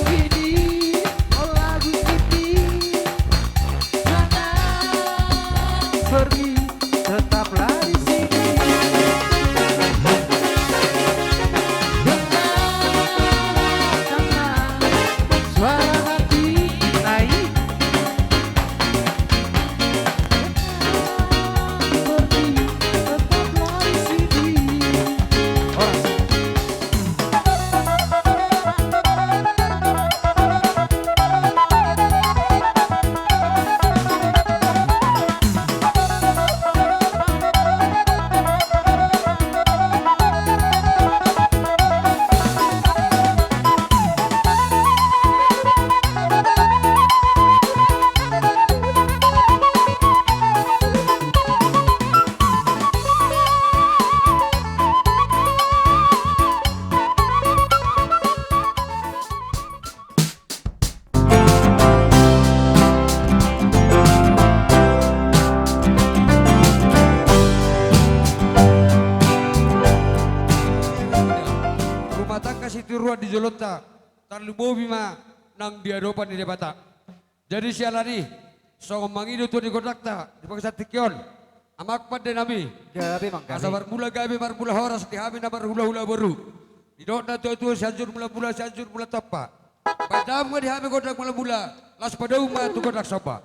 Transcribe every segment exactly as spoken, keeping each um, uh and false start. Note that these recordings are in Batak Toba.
Ini, oh, lagu ini. Jangan pergi, tetaplah di sini. Dengarkanlah suara hati kita ini. Rumah tangga sitiruan di jolonta, tarlumobi ma nang di adopan ni Debata. Jadi siala ni i, songon mangido tua ni gondangta di bagasan tingki on, amang pande nami, gabe manggabe, asa marmula gabe marmula horas di hami na marhulahula boru. Didok na tuatua, Sianjur Mulak Mula, Sianjur Mulak Tompa. Baen damang ma di hami gondang mulamula, laos padomu ma tu gondang somba.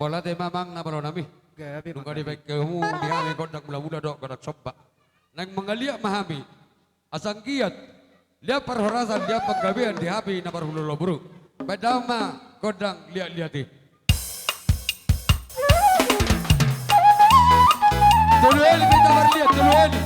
Mauliate ma amang na malo nami. Gabe manggabe. Nunga dibaen hamu di hami gondang mulamula dohot gondang somba. Naeng mangaliat ma hami. Asa anggiat liat parhorasan, liat panggabean di hami na marhulahula boru. Baen damang ma gondang liatliat i. Tolu hali pe hita marliat, tolu hali.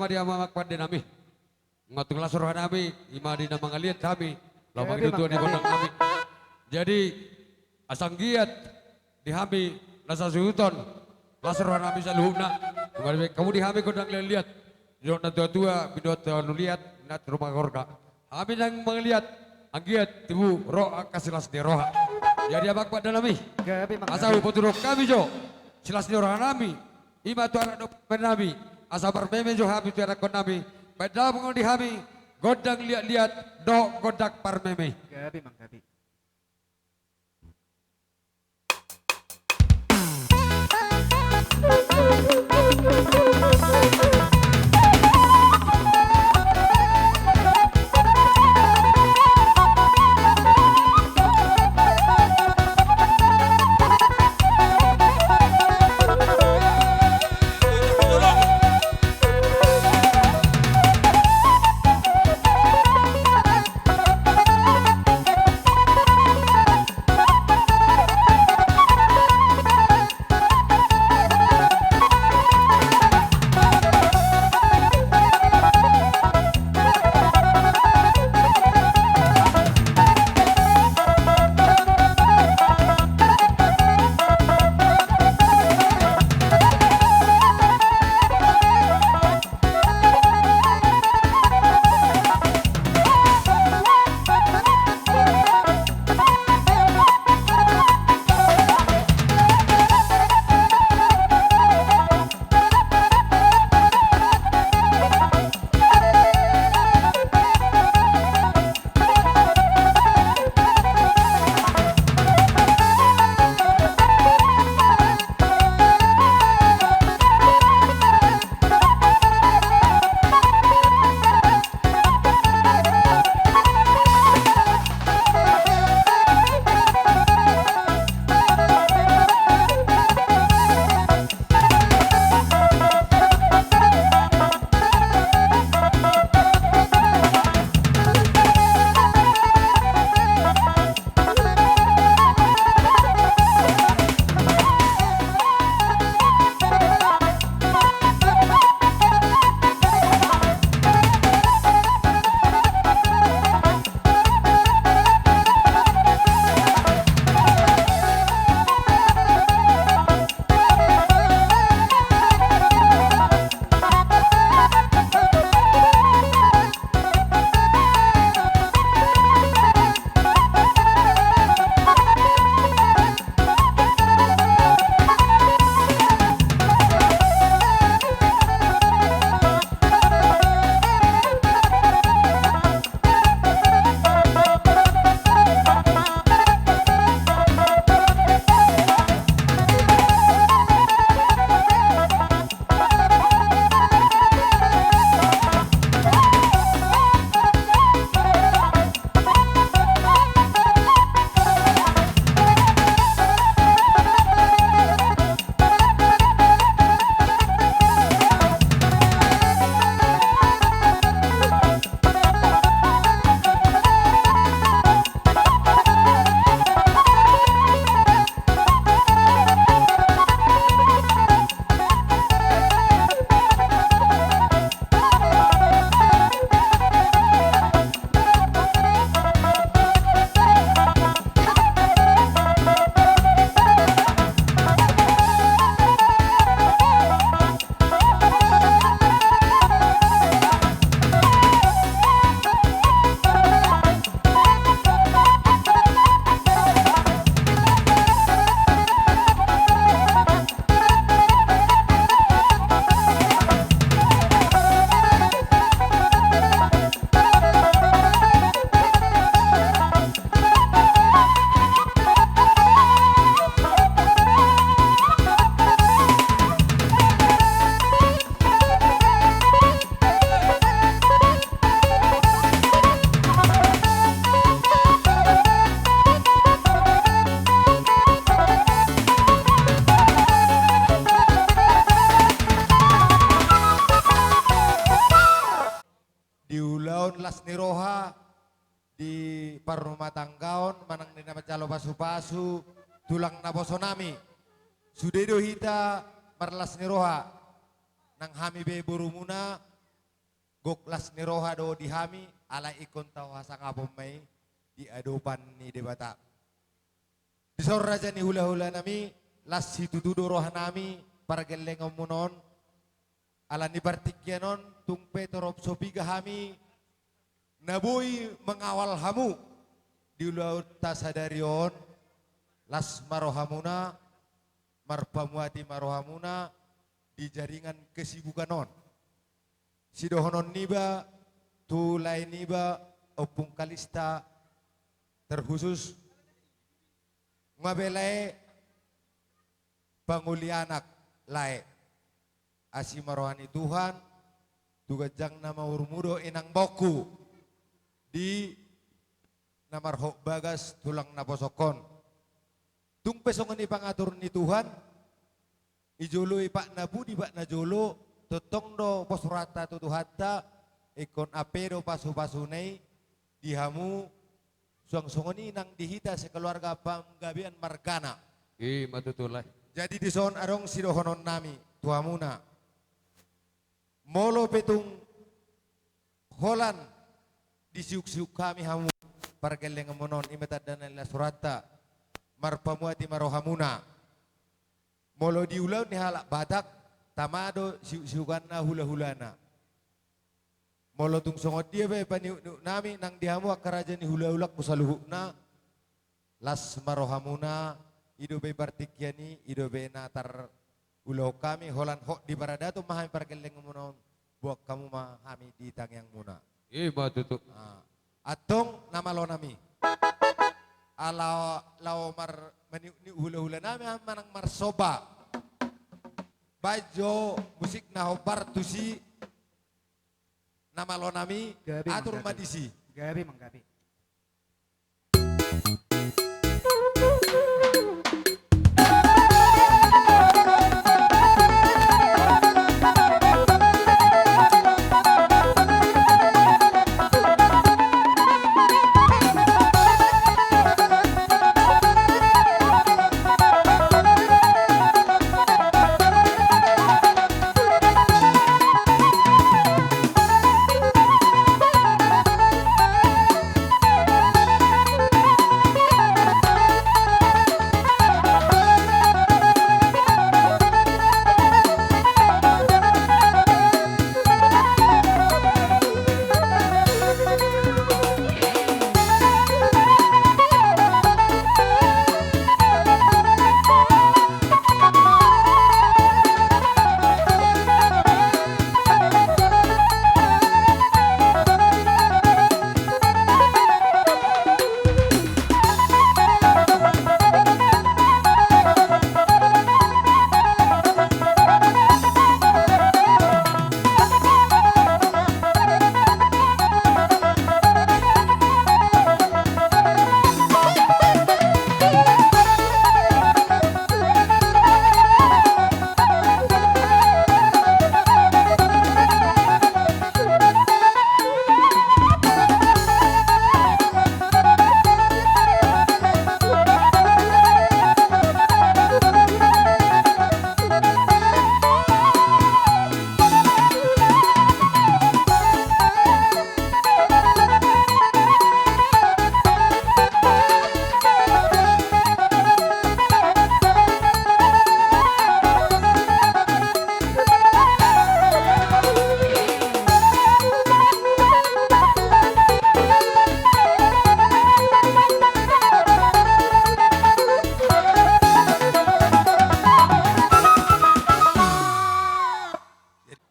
di amang pande nami. Nga tung las roha nami, ima di na mangaliat hami, laho mangido tua di gondang nami. Jadi, asa anggiat di hami na sasuhuton, las roha nami saluhutna, nunga dibaen hamu di hami gondang liat-liat, didok na tua-tua, binoto na liat, na rumah gorga. Hami nang mangaliat, anggiat tibu ro angka silas ni roha. Jadi amang pande nami, asa hupaturehon hami jo silas ni roha nami, ima tu anak dohot parmeme nami, asa parmeme jo hami tu ianakhon nami, baen damang di hami gondang liat-liat dohot gondang parmeme. Gabe, Mang, gabe. Di ulaon las ni roha, di parrumatanggaon manang di na manjalo pasupasu tulang naposo nami. Sude do hita marlas ni roha, nang hami be borumuna, Gok las ni roha do di hami, alai ingkon tau hasangapon ma i di adopan ni Debata. Dison raja ni hulahulanami, las situtu do rohanami pargellengonmuna on. Ala ni partingkian on, tung pe torop so piga hami na boi mangawal hamu di ulaonta sadari on, las ma rohamuna, marpamuati ma rohamuna di jaringan kesibukan on. Sidohonon niba tu lae niba, Ompung Kalista, terkhusus, nunga be lae pangoli anak, lae. Asi ma roha ni Tuhan, tu ganjang na maurmu do inang bokku, di na marhot bagas tulang na posok on. Tung pe songon i pangatur ni Tuhan, i jolo i pat na pudi pat na jolo, tongtong do pos rohanta tu Tuhanta, ingkon ampe do pasupasuna i di hamu, suang songon i nang di hita sekeluarga Panggabean margana. I ma tutu, lae. Jadi dison adong sidohononnami tu hamuna. Molo pe tung holan disiuksiuk hami hamu pargellengonmuna on, i ma tanda na las rohanta, marpamuati ma rohamuna. Molo di ulaon ni halak Batak, tama do siuksiukanna hulahulana. Molo tung songon dia pe paniukniuknami nang di hamu angka raja ni hulahulangku saluhutna, las ma rohamuna, i do be partingkian i, i do be na tarulahon hami, holan hot di paradaton ma hami pargellengonmuna on, boan hamu ma hami di tangiangmuna. I ma tutu. Ah, antong na malonami. Ala laho mar-, maniukniuk hulahulanami, hami manang marsomba. Baen jo musik na hombar tusi. Na malonami, gabe atur ma manggabe. Disi. Gabe manggabe.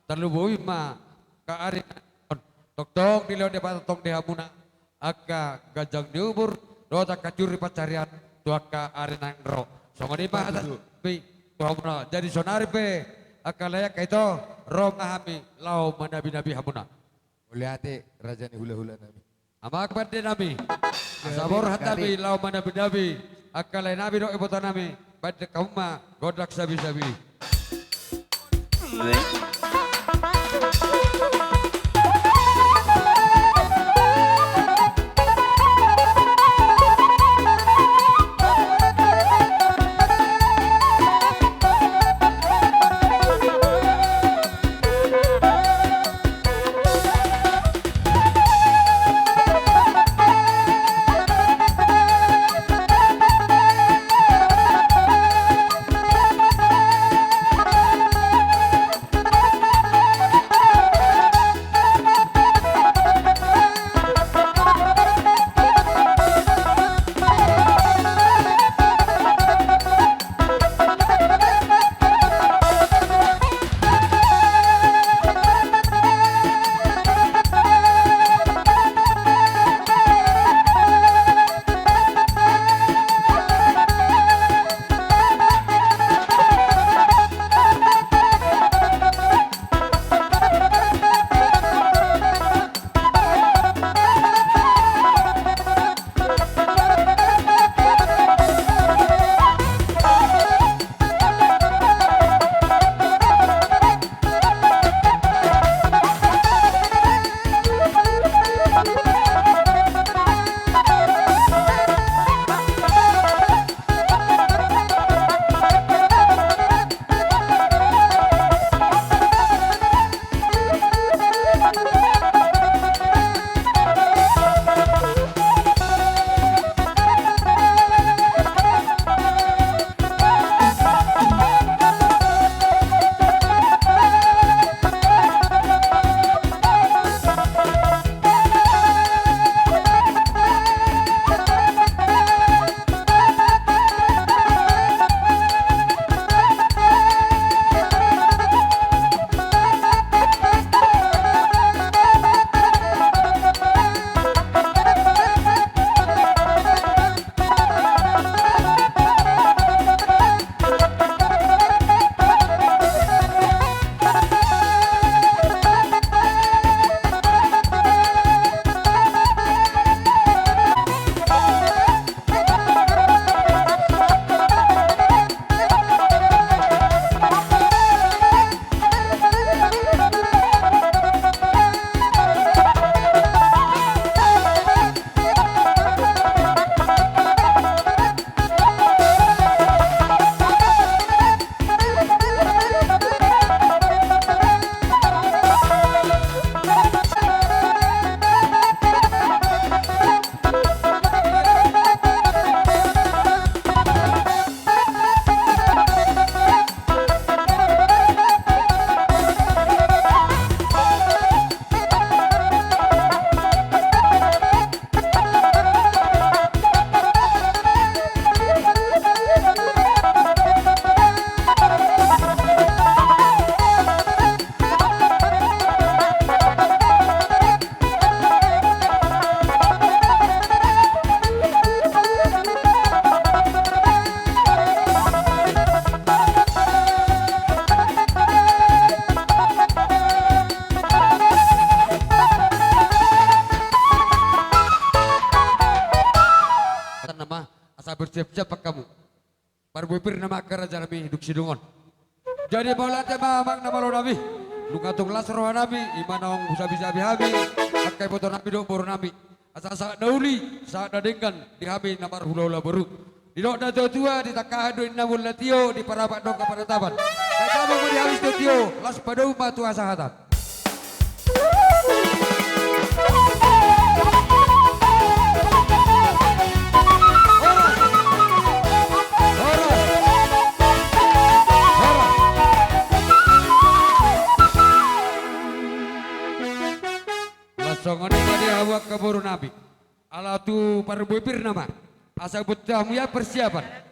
Tarlumobi ma angka ari na on, tongtong dilehon Debata tong di hamuna angka ganjang ni umur dohot angka jur ni pansarian tu angka ari na naeng ro. Songon i ma hata nami tu hamuna. Jadi saonari pe angka lae, angka ito, ro ma hami laho manabinabi hamuna. Mauliate raja ni hulahulanami. Amang pande nami. Asa borhat nami laho manabinabi angka lae nami dohot iboto nami, baen hamu ma gondang sabisabi. ma, asa bersiap-siap hamu. Parbue pir nama angka raja nami dung sidung on. Jadi mauliate ma amang na malo nami. Nunga tung las roha nami, ima naung husabi-sabi hami, angka iboto nami dohot boru nami. Asa sahat na uli, sahat na denggan, di hami na marhula-hula boru. Didok na tua-tua, ditangkahan do inna mula tio, di parapat do angka panatapan. Sai tabo ma di hami tio-tio, laos padomu ma tu hasahatan. Horas! Horas! Horas! Laos songon i ma di hamu angka boru nami. Ala tu parbue pir nama. Asa buat hamu ia persiapan.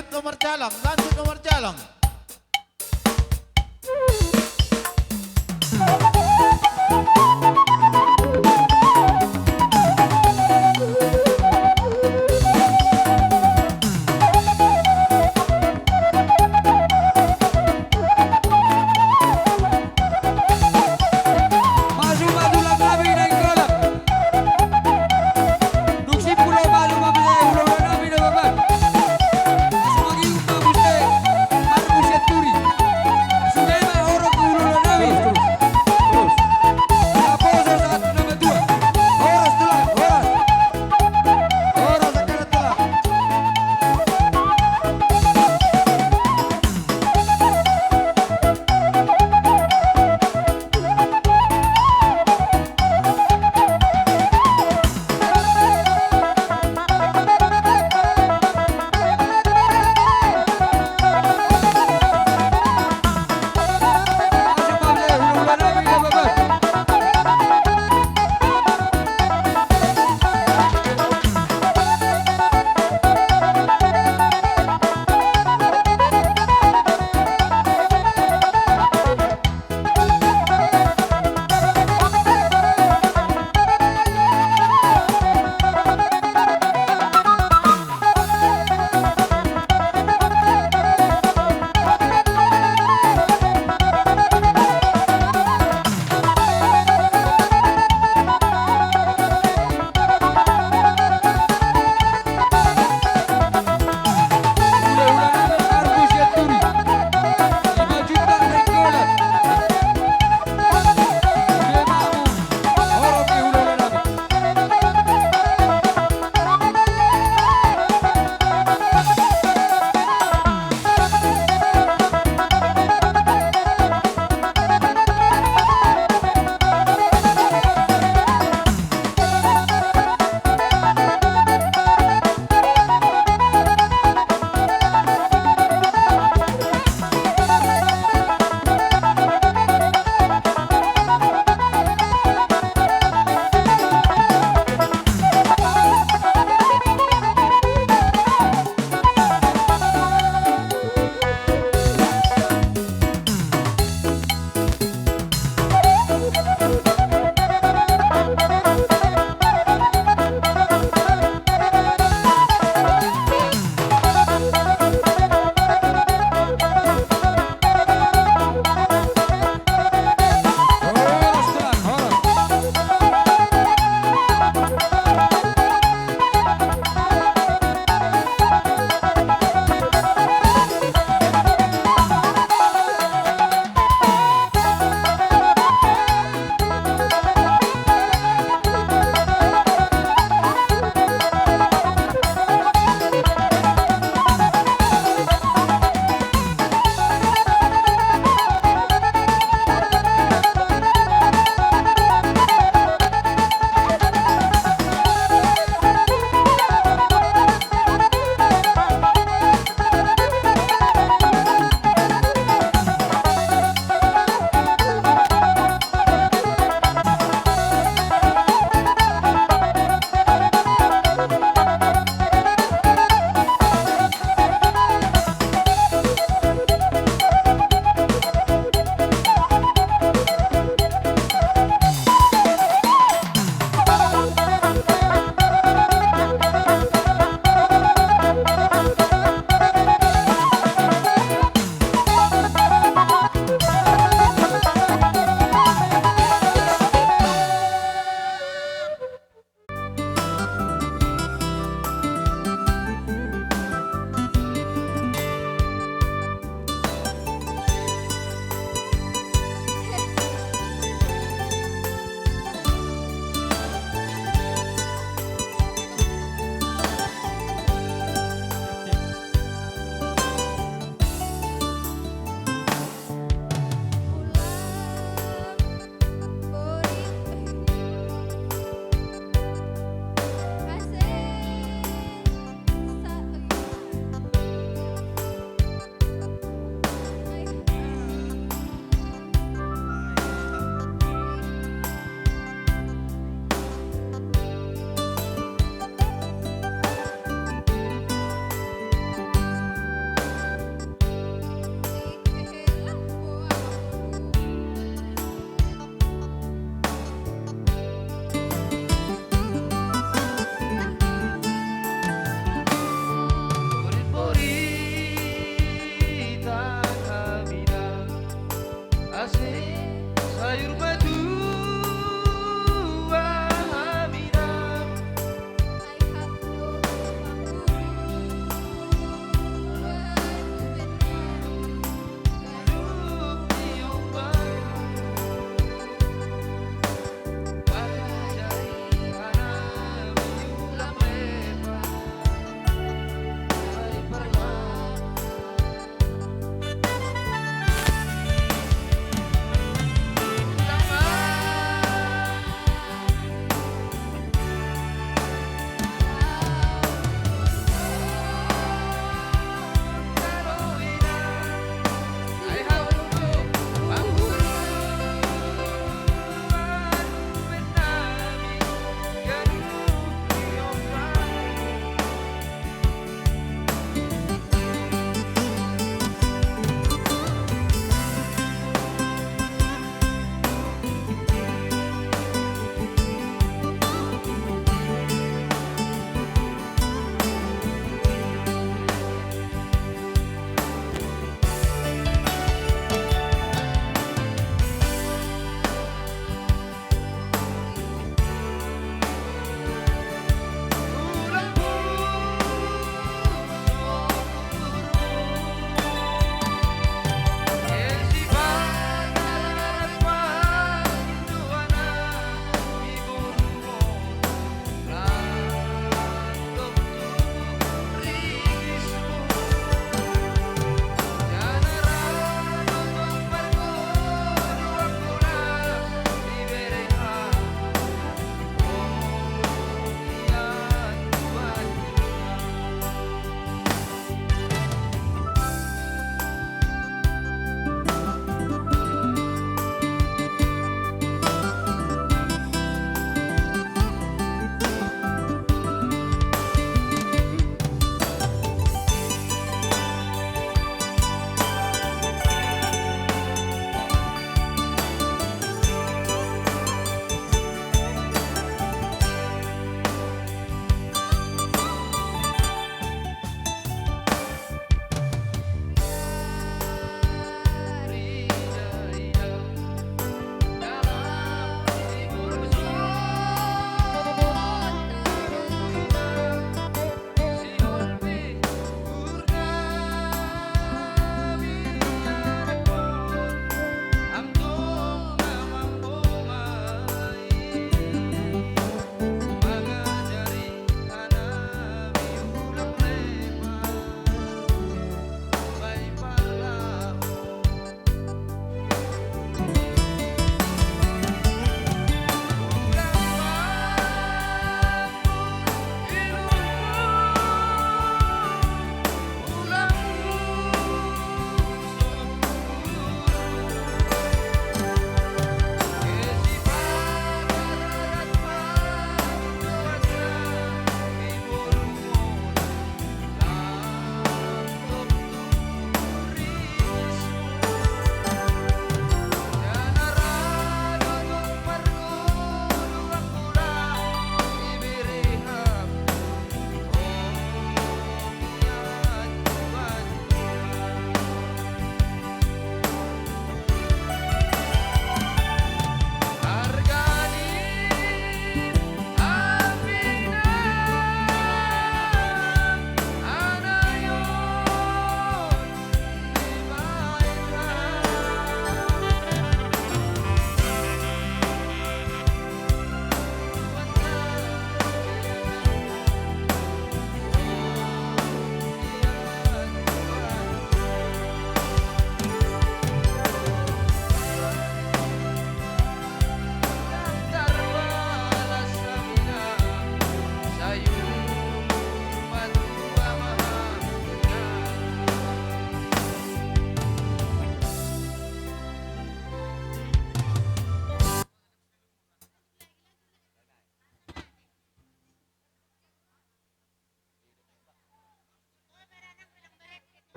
Lanjut nomor jalang, lanjut nomor jalang. Masuk ma tulang nami Nainggolan. Dung simpul ma tulang nami Nainggolan. Masuk ma tulang nami Nainggolan.